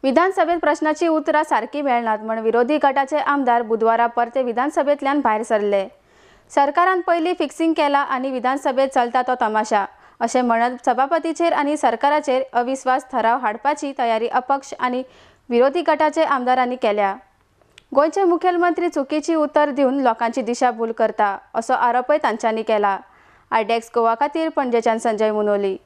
विधानसभेत प्रश्नाची उतरां सारकी मेळनात म्हण विरोधी गटाचे आमदार बुधवारा परते विधानसभेंतल्यान भायर सरले. सरकारान पयलीं फिक्सिंग केला आनी विधानसभेत चलता तो तमाशा अशें म्हणत सभापतीचेर आनी सरकाराचेर अविस्वास ठराव हाडपाची तयारी अपक्ष आनी विरोधी गटाचे आमदारांनी केल्या. गोंयचे मुखेलमंत्री चुकीची उतर दिवन लोकांची दिशाभूल करता असो आरोपय तांच्यांनी केला. आयडेक्स गोवा खातीर पणजेच्यान संजय मुनोली.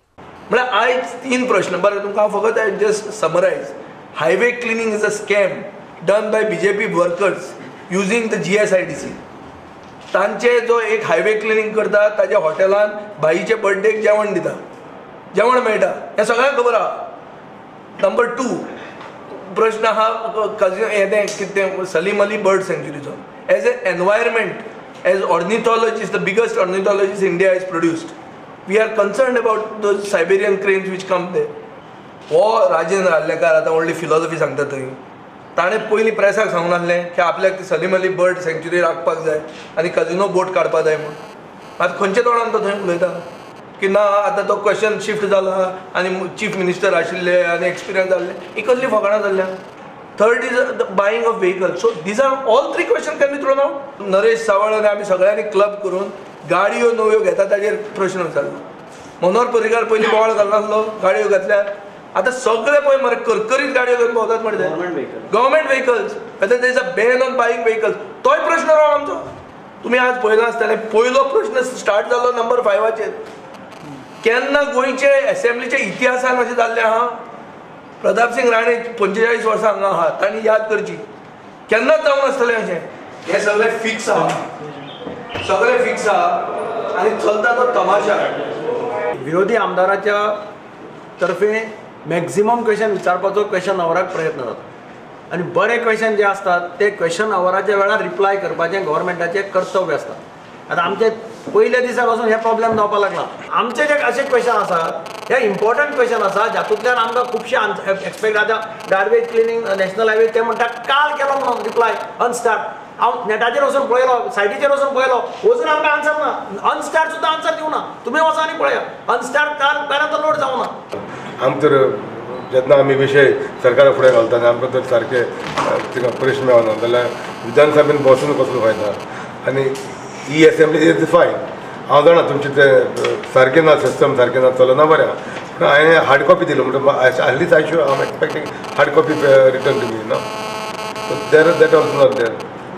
म्हळ्यार आयज तीन प्रश्न बरें तुमकां हांव फकत just summarise. Highway cleaning is a scam done by BJP workers using the GSIDC. तांचे जो एक हायवे क्लिनींग करता ताच्या हॉटेलान भाईचे बर्थडेक जेवण दिता, जेवण मेळटा, हें सगळ्यांक खबर आहा. नंबर 2 प्रश्न आहा कजिन हें तें कितें तें सलीम अली बर्ड सँच्युरीचो. As a environment, as ornithologist, the biggest ornithologist India has produced, we are concerned about those Siberian cranes which come there. हो राजेंद्र आर्लेकार आतां व्हडली फिलॉसॉफी सांगता थंय. ताणें पयलीं प्रेसाक सांगून आसलें की आपल्याक ती सलीम अली बर्ड सँच्युरी राखपाक जाय आनी कजिनो बोट काडपाक जाय म्हूण. आतां खंयच्या तोंडान तो थंय उलयता की ना आतां तो क्वेश्चन शिफ्ट जाला आनी चीफ मिनिस्टर आशिल्ले आनी एक्सपिरियन्स जाल्ले, ही कसली फकाणां जाल्ल्या. Third is the buying of vehicle. So these are all three question can be thrown out. Naresh Sawal आनी आमी सगळ्यांनी क्लब करून गाडयो नव्यो घेता ताजेर प्रश्न विचारलो. मनोहर पर्रीकार पयलीं बोवाळ घालनासलो गाडयो घेतल्यार, आतां सगळे पळय मरे करकरीत गाडयो घेवन भोंवतात मरे. Government vehicles, whether there is a ban on buying vehicles, तोय प्रश्न राव आमचो. तुमी आज पळयलां आसतलें पयलो प्रश्न स्टार्ट जालो नंबर 5चेर. केन्ना गोंयचे एसेंब्लीच्या इतिहासान अशें जाल्लें आहा? प्रतापसिंग राणे 45 वर्सां हांगा आहा, तांणी याद करची, केन्नाच जावंक नासतलें अशें. हें सगळें फिक्स आहा, सगळें फिक्स आहा आनी चलता तो तमाशा. विरोधी आमदाराच्या तर्फे मॅक्झिमम क्वेश्चन विचारपाचो क्वेश्चन अवराक प्रयत्न जाता आनी बरे क्वेश्चन जे आसतात ते क्वेश्चन अवराच्या वेळार रिप्लाय करपाचें गव्हर्मेंटाचें कर्तव्य आसता. आतां आमचे पयल्या दिसा पासून हे प्रॉब्लेम जावपाक लागला. आमचे जे अशे क्वेश्चन आसात हे इम्पॉर्टंट क्वेश्चन आसा जातूंतल्यान आमकां खुबशे एक्सपेक्ट. आतां गार्बेज क्लिनींग नॅशनल हायवे ते म्हणटा काल केलो म्हणून रिप्लाय अनस्टार्ट. हांव नेटाचेर वचून पळयलो, सायटीचेर वचून पळयलो, वचून आमकां आन्सर ना. अनस्टार्ट सुद्दां आन्सर दिवना. तुमी वचा आनी पळया अनस्टार्ट काल पर्यंत लोड जावना. आमकां तर जेन्ना आमी विशय सरकारा फुडें घालता आनी आमकां तर सारके थिंगा प्रश्न मेळना जाल्यार विधानसभेन बसून कसलो फायदा? आनी ही एसेंब्ली is fine, हांव जाणा तुमचें तें सारकें ना, सिस्टम सारकें ना, चलना बरें आहा, पूण हांवें हार्ड कॉपी दिलो म्हणटा at least I should I am expecting hard copy return to me no, there that also not there.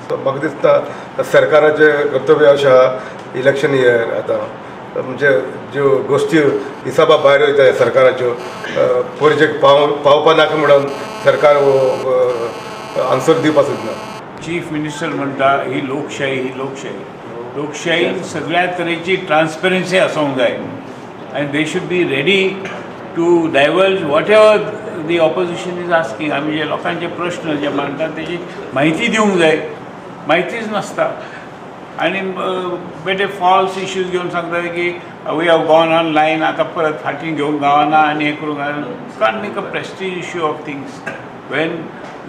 So म्हाका दिसता सरकाराचें कर्तव्य अशें आहा, इलेक्शन इयर आतां म्हणजे ज्यो गोश्टी हिसाबा भायर वयता सरकाराच्यो पयरचेक पावपा नाका म्हणून सरकार आन्सर दिवपा सोदना. चीफ मिनिस्टर म्हणटा ही लोकशाही, ही लोकशाही, लोकशाही सगळ्या तरेची ट्रान्सपरन्सी आसूंक जाय आनी they should be ready to diverge whatever the opposition is asking. आमी जे लोकांचे प्रश्न जे मांडटात तेजी म्हायती दिवंक जाय, म्हायतीच नासता आनी बेटे फॉल्स इश्यूज घेवन सांगता की we have gone on line, आतां परत फाटीं घेवंक गावना आनी हें करूंक गावना. Can't make a prestige issue of things when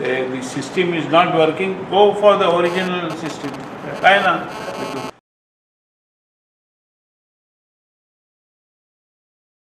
the system is not working. Go for the original system. काय ना.